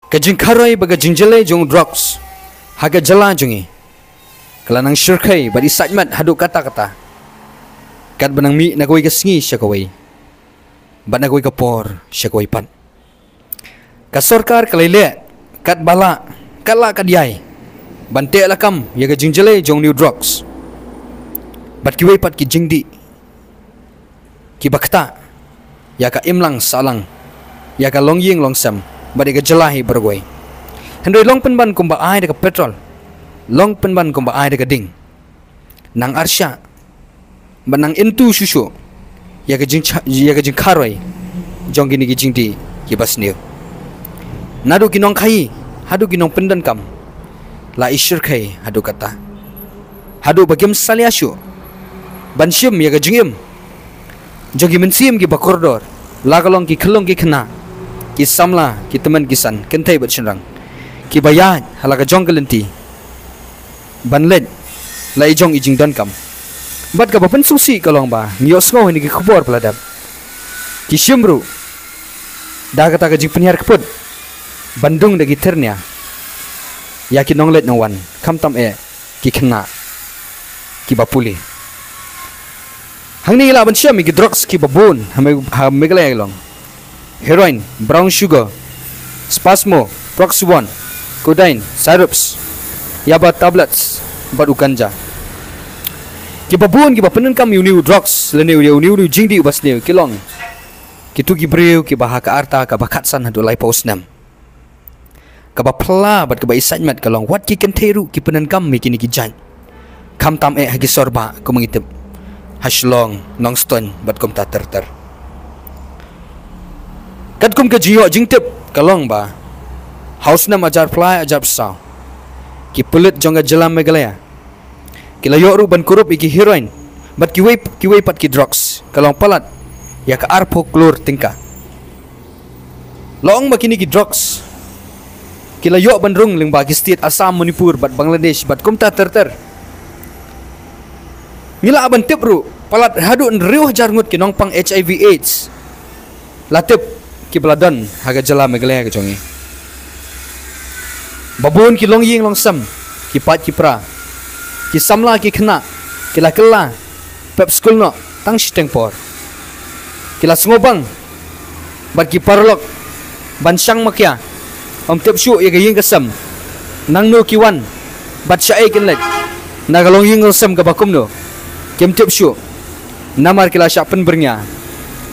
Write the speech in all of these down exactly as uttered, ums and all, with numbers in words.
Ka jingkharoi bad ka jingjyllei jong u drugs ha ka jylla jong ngi ka la nang shyrkhei bad isaitmat haduh katta katta, katba nang mih na kawei ka sngi sha kawei bad na kawei ka por sha kawei pat. Ka sorkar ka la leh katba lah, kat lah kat jai, ban teh lakam ïa ka jingjyllei jong une u drugs bad kiwei pat ki jingdih kiba ktah ïa ka imlang sahlang, ïa ka longïing longsem bad ïa ka jylla hi baroh kawei. Hynrei long pynban kumba ai da ka petrol, long pynban kumba ai da ka ding, nang arshah bad nang kyntu shuh shuh ïa ka jingcha-, ïa ka jingkharoi jong kine ki jingdih kiba sniew. Naduh ki nongkhaii haduh ki nongpyndonkam la ishyrkhei haduh katta, haduh ba kim salia shuh ban shim ïa ka jingim jong ki mynsiem kiba kordor, la ka long ki khyllung ki khynnah, ki samla, ki tymmen ki san, kynthei bad shynrang, kiba ïaid ha la ka jong ka lynti ban leit la i jong i jingdonkam. Bad kaba pynsngewsih ka long ba ngi ïohsngew ha kine ki khubor ba la dep, ki shim ruh da kata ka jingpynhiar kput ban dung da ki thyrnia ïa ki nongleit nongwan, khamtam eh ki khynnah kiba pule. Hangne ngi lah ban shem ïa ki drugs kiba bun ha Me-, ha Meghalaya ki long heroin, brown sugar, spasmo, proxy one, codeine, syrups, yaba tablets bad u ganja. Kiba bun kiba pyndonkam ïa une u drugs lane ïa une u jingdih uba sniew ki long kito ki briew kiba ha ka rta kaba khatsan haduh laiphew snem. Kaba phylla bad kaba isaitmat ka long wat ki kynthei ruh ki pyndonkam ïa kine ki jait, khamtam eh ha ki sor bah kumba ngi tip ha Shillong, Nongstoiñ bad kumta ter ter. Katkum ka jingïoh jingtip ka long ba ha u snem hajar phra hajar saw, ki pulit jong ka jylla Meghalaya ki la ïoh ruh ban kurup ïa ki heroin bad kiwei, kiwei pat ki drugs ka long palat ïa ka arphew klur tyngka. La ong ba kine ki drugs ki la ïoh ban rung lyngba ki state Assam, Manipur bad Bangladesh bad kumta ter ter. Ngi lah ban tip ruh palat haduh hynriew hajar ngut ki nongpang HIV AIDS la tip kiba la don ha ka jylla Meghalaya ka jong ngi. Ba bun ki longïing longsem, ki pait ki pra, ki samla ki khynnah ki la kylla pep skul noh tang shiteng por. Ki la sngewbang bad ki paralok ban shang makia, ym tip shuh ïa ka ïing ka sem, nangno ki wan bad shaei kin leit na ka longïing longsem kaba kumno, kim tip shuh. Namar ki la shah pynbyrngia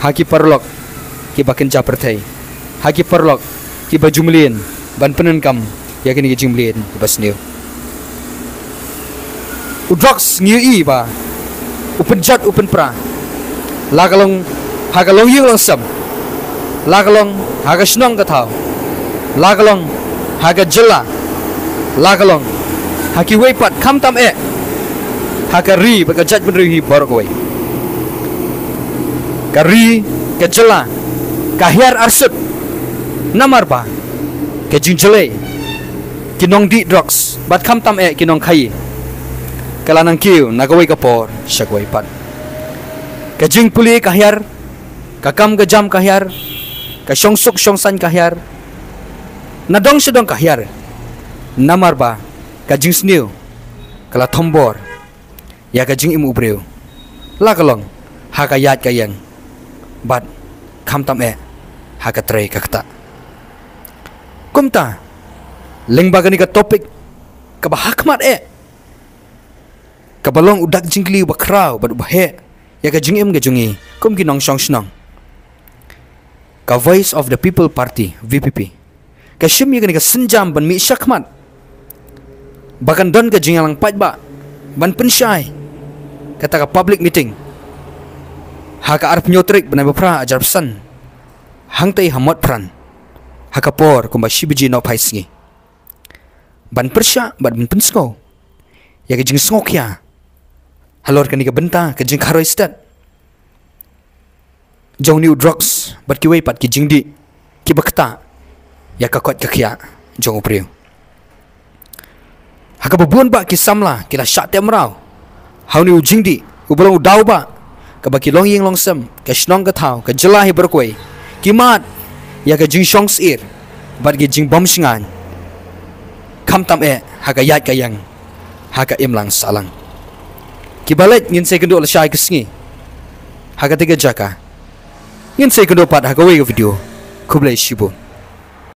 ha ki paralok kiba kynja pyrthei, ha ki paralok kiba ju mlien ban pyndonkam ïa kine ki jingmlien kiba sniew. U drugs ngi ïohi ba u pynjot u pynpra, la ka long ha ka longïing longsem, la ka long ha ka shnong ka thaw, la ka long ha ka jylla, la ka long ha kiwei pat, khamtam eh ha ka ri bad ka jaitbynriew hi baroh kawei. Ka ri, ka jylla ka hiar arsut namar ba ka jingjyllei ki nongdih drugs bad khamtam eh ki nongkhaii ka la nang kiew na kawei ka por sha kawei pat. Ka jingpule ka hiar, ka kam ka jam ka hiar, ka shongsuk shongsaiñ ka hiar, na dong sha dong ka hiar, namar ba ka jingsniew ka la thombor ïa ka jingim u briew, la ka long ha ka ïaid ka ïeng bad khamtam eh ha ka trei ka ktah. Kumta, lyngba kane ka topic kaba hakhmat eh, kaba long u dak jingkylli uba khraw bad uba heh ïa ka jingim ka jong ngi kum ki nongshong shnong, ka Voice of the People Party, V P P, ka shim ïa kane ka sienjam ban mih shakhmat ba kan don ka jingïalang paidbah ban pynshai kata ka public meeting ha ka arphew tarik bnai ba phra hajar arphew san, hangtei ha Motphran, ha ka por kumba shi baje nohphai sngi, ban pyrshah bad ban pynsngew ïa ka jingsngewkhia halor kane ka bynta ka jingkharoi stet jong une u drugs bad kiwei pat ki jingdih kiba ktah ïa ka koit ka khiah jong u briew. Ha kaba bun bah ki samla ki la shah teh mraw ha une u jingdih uba long u daw bah kaba ki longïing longsem, ka shnong ka thaw, ka jylla hi baroh kawei ki mad ïa ka jingshong syier bad ki jingbym shngaiñ, khamtam eh ha ka ïaid ka ïeng ha ka imlang sahlang. Kiba leit ngin sa ïakynduh lashai ka sngi ha katei ka jaka. Ngin sa ïakynduh pat ha kawei ka video. Khublei shibun.